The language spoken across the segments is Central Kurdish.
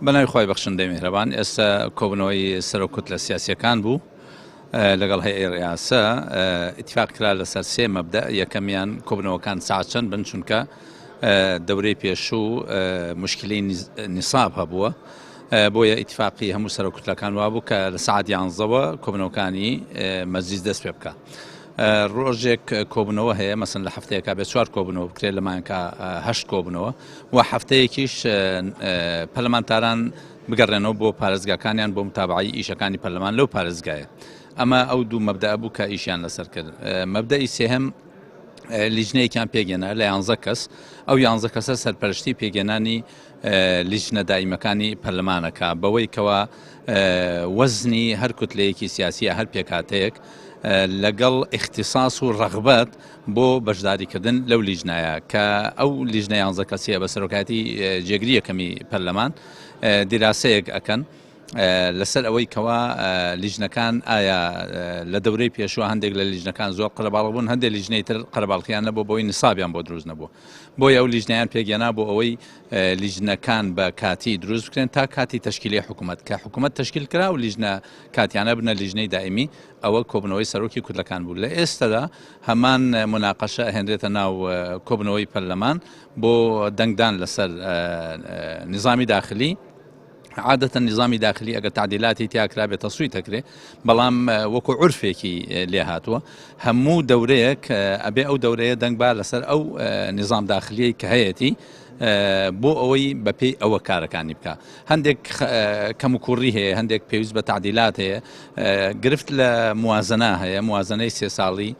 بەناوی خوای بەخشندەی میهرەبان ئێستا کۆبنەوەی سەرۆک کوتلە سیاسیەکان بوو لەگەڵ هەیئەی ڕیاسە ئیتفاق کرا لەسەر سێ مەبدە یەکەمیان کۆبنەوەکان ساعت چەند بن چونکە دەورەی پێشوو مشکلی نیساب هەبووە بۆیە ئیتفاقی هەموو سەرۆک کوتلەکان وابوو کە لە ساعت یانزەوە کۆبنەوەکانی مەجلیس دەست پێ بکە. ڕۆژێک کۆبوونەوە هەیە مەسن لە هەفتەیەکا بێ چوار کۆبوونەوە بکرێت لە مانگا هەشت کۆبوونەوە و هەفتەیەکیش پەرلەمانتاران بگەڕێنەوە بۆ پارێزگاکانیان بۆ متابعی ئیشەکانی پەرلەمان لەو پارێزگایە ئەمە ئەو دوو مەبدە بوو کە ئیشیان لەسەر کرد مەبدەئی سێهەم لیژنەیەکیان پێگەێنا لە یانزە کەس ئەو یانزە کەسە سەرپەرشتی پێگەێنانی لیژنە دایمەکانی پەرلەمانەکە بەوەی کەوا وەزنی هەر کوتلەیەکی سیاسیە هەر پێکهاتەیەک لەگەڵ ئیختیساس و ڕەغبەت بۆ بەشداریکردن لەو لیژنایە کە ئەو لیژنە یانزە کەسیە بە سەرۆکایەتی جێگری یەکەمی پەرلەمان دیراسەیەک ئەکەن لەسەر ئەوەی کەوا لیژنەکان ئایا لە دەورەی پێشوە هەندێک لە لیژنەکان زۆر قەرەباڵغ بوون هەندێک لیژنەی تر قەرەباڵخیان نەبوو بۆی نسابیان بۆ دروست نەبوو بۆیە ئەو لیژنەیان پێکهێنا بۆ ئەوەی لیژنەکان بە کاتی دروست بکرێن تا کاتی تەشکیلی حکوومەت کە حکوومەت تەشکیل کرا و لیژنە کاتیانە بنە لیژنەی دائمی ئەوە کۆبنەوەی سەرۆکی کوتلەکان بوو لە ئێستەدا هەمان مناقەشە ئەهێنرێتە ناو کۆبنەوەی پەرلەمان بۆ دەنگدان لەسەر نظامی داخلی عادەتەن نیزامی داخلی ئەگەر تعدیلاتی تیا کرابێت تەسویت دەکرێ بەڵام وەکو عورفێکی لێ هاتووە هەموو دەورەیەک ئەبێ ئەو دەورەیە دەنگ با لەسەر ئەو نیزام داخلیەی کە هەیەتی بۆ ئەوەی بەپێی ئەوە کارەکانی بکە هەندێک کەم و کوڕی هەیە هەندێک پێویست بە تعدیلات هەیە گرفت لە موازنە هەیە موازنەی سێ ساڵی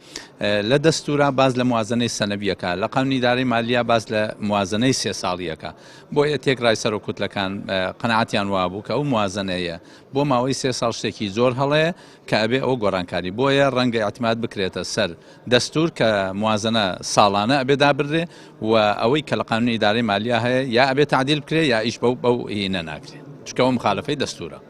لە دەستورا باز لە موازنەی سەنەویەکە لە قانونی دارەی مالیا باز لە موازنەی سێ ساڵیەکە بۆیە تێکڕای سەرۆک کوتلەکان قەناعەتیان وابوو کە ئەو موازەنەیە بۆ ماوەی سێ ساڵ شتێکی زۆر هەڵەیە کە ئەبێ ئەوە گۆڕانکاری بۆیە ڕەنگە ئیعتماد بکرێتە سەر دەستور کە موازەنە ساڵانە ئەبێ دابنرێ و ئەوەی کە لە قانونی ئیدارەی مالیا هەیە یا ئەبێ تەعدیل بکرێ یا ئیش بەو بەو هینە ناکرێ چونکە ئەوە مخالەفەی دەستورە.